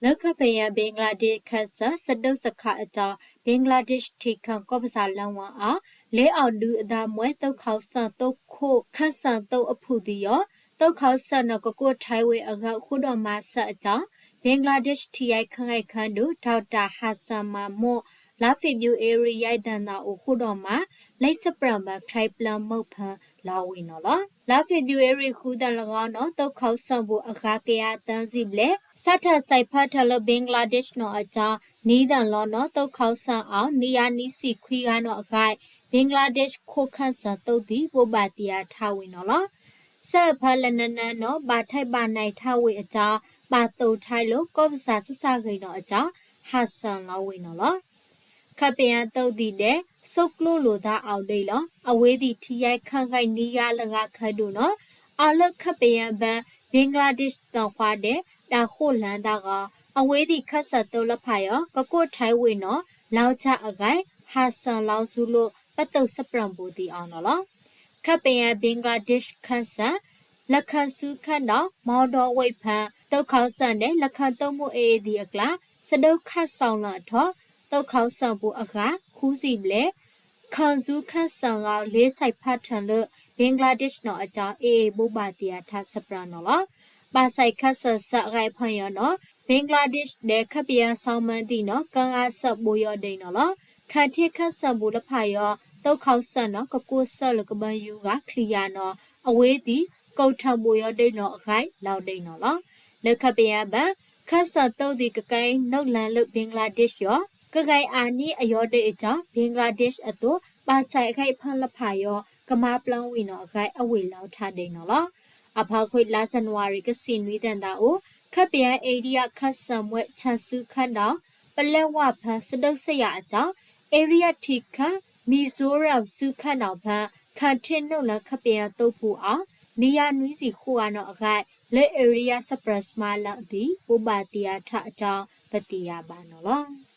လၢခၢၣ်ပယၢၤ ဘ့ကလါဒ့ရှ် ခၢၣ်စၢၣ် စဒုးစခးအတီၢ် ဘ့ကလါဒ့ရှ် ထံခံကီၢ်ပစၢ်လၢဝါအီၤ လ့အီၣ်ဒုးအသးမွဲ သုးခီၣ်စၢၣ် သုးခိၣ် ခၢၣ်စၢၣ်သုးအဖုၣ်သံအီၤ သုးခီၣ်စၢၣ်နီၢ်ကကိၣ်ထဲးဝ့ၢ်အဂၤဃုဒီးမၤစၢၤအတီၢ် ဘ့ကလါဒ့ရှ် ထံယါခၢၣ်ဂဲၤခၢၣ်ဒူၣ် ဒီးတၢ်ဟးစၢၣ်မၤမိၢ် လါဖ့ၤဘြူၤအ့ရံၤ ယါအံၤတၢ်နၢ်အိၣ်ဃုဒီးမၤ လၢစပြၢၣ်ဘၢၣ် ချဲပျၢၤမုၢ်ဖၢလီၤဝံၤနီၣ်လီၤ. လါဖ့ၤဘြူၤအ့ရံၤဃုသီလၢအဂီၢ်နီၣ် သုးခီၣ်စၢၣ်ပူၤအဂၤကယၤသၢဆံဘျဲၣ် စးထီၣ်စဲးဖးထီၣ်လၢ ဘ့ကလါဒ့ရှ်နီၣ်အတီၢ် နံၤသၢၣ်လီၤနီၣ် သုးခီၣ်စၢၣ်အီၤ နံၣ်ယါနံၣ်ဆံခွံဂၤနီၣ်အဂၤ ဘ့ကလါဒ့ရှ် ခိၣ်ခၢၣ်စၢၣ်သုးသံ ဘိးဘၣ်တ့ၢ်အါထီၣ်ဝံၤနီၣ်လီၤ. စၢဖၢလၢနနၢနီၣ် ဘၣ်ထဲးဘၣ်နဲၣ်ထီၣ်ဝံၤအတီၢ် ဘၣ်သိၣ်ထဲးလၢ ကီၢ်ပစၢ်ဆံးစၢ်ဂ့ၤနီၣ်အတီၢ် ဟးစၢၣ်လီၤဝံၤနီၣ်လီၤ. ခၢၣ်ပယၢၤသုးသံၣ်ဒဲး ဆိကျိလိာ်သးအီၤဒံးလီၤ. အဝဲသ့ၣ်ထံယါခၢၣ်ဂဲၤနံၤယါလၢဂၤခၢၣ်ဒူၣ်နီၣ် အီၤလၢခၢၣ်ပယၢၤဘၢၣ် ဘ့ကလါဒ့ရှ်သီၣ်ခွါဒဲး တၢ်ဃိၣ်လၢသးဂီၤ အဝဲသ့ၣ်ခၢၣ်စၢၣ်သုးလၢဖးယီၤ ကကိၣ်ထဲးဝ့ၢ်နီၣ် လီၤကၢ်အဂၤ ဟးစၢၣ်လီၤဆူလိာ် ပသုးစပြၢၣ်ဘူးသံအီၤနီၣ်လီၤ. ခၢၣ်ပယၢၤ ဘ့ကလါဒ့ရှ် ခၢၣ်စၢၣ် လၢခၢၣ်စုခၢၣ်ဒီး မီဒီဝ့ၢ်ဖၢ သုးခီၣ်စၢၣ်ဒဲး လၢခၢၣ်သုးမုၢ်အ့ၣ်အ့ၣ်သံၣ်အကျါ စဒုးခးစီၣ်လီၤအထီၣ် သုးခီၣ်စၢၣ်ပူၤအဂၤ ဃုဆံဘျဲၣ် ခၢၣ်စုခၢၣ်စၢၣ်ဂီၤ လ့စဲးဖးထီၣ်လၢ ဘ့ကလါဒ့ရှ်နီၣ်အတီၢ် အ့ၣ်အ့ၣ်ဘိးဘၣ်တ့ၢ်အါထီၣ်စပြၢၣ်နီၣ်လီၤ. ဘၣ်ဆၣ်ခၢၣ်စၢၣ်ဆၢအဂၤဖၢၣ်ယီၤနီၣ် ဘ့ကလါဒ့ရှ်ဒဲး ခၢၣ်ပယၢၤဆီမၢသံၣ်နီၣ် ကၢဂၤစၢၣ်ဘိးယီၤဒံးနီၣ်လီၤ. ခၢၣ်ထံးခၢၣ်စၢၣ်ပူၤလၢဖးယီၤ သုးခီၣ်စၢၣ်နီၣ် ကကိးစၢၢ်လၢကဘၢယူၤဂၤချံယါနီၣ် အဝဲသ့ၣ် ကိးထီၣ်ဘိးယီၤဒံးလီၤအဂၤလီၤဒံးနီၣ်လီၤ. လၢခၢၣ်ပယၢၤဘၢၣ် ခၢၣ်စၢၣ်သုးသံၣ်ကကဲနုာ်လီၤလၢ ဘ့ကလါဒ့ရှ်ယီၤ ကဂဲၤအါနံၣ်အယီၤဒံးအတီၢ် ဘ့ကလါဒ့ရှ်အသိး ဘၣ်ဆၣ်အဂၤဖၢၣ်လၢဖးယီၤ ကမၤပျီဝံၤနီၣ်အဂၤ အဝ့ၢ်လီၤထးဒံးနီၣ်လီၤ. အဖီခိၣ်လါစနဝၤရံၤ ကဆံနွံသ့ၣ်သးအိၣ် ခၢၣ်ပယၢၤ အ့ဒံယါခၢၣ်စၢၣ်မွဲ ဆၣ်စုခၢၣ်ဒီး ပလဲဝါဖၢ စဒုးစယၣ်အတီၢ် အ့ဒံယါထံခံ မံၤစိရၣ်စုခၢၣ်နီၣ်ဖၢ ခၢၣ်ထံးနုာ်လၢခၢၣ်ပယၢၤသုးပူၤအီၤ နံၤယါနွံဆံဃုဂၤနီၣ်အဂၤ လၢအ့ဒံယါစပြၢၣ်စမါလၢအသံၣ် ဘိးဘၣ်တ့ၢ်အါထီၣ်အတီၢ် ပသ့ၣ်ညါဘၣ်နီၣ်လီၤ.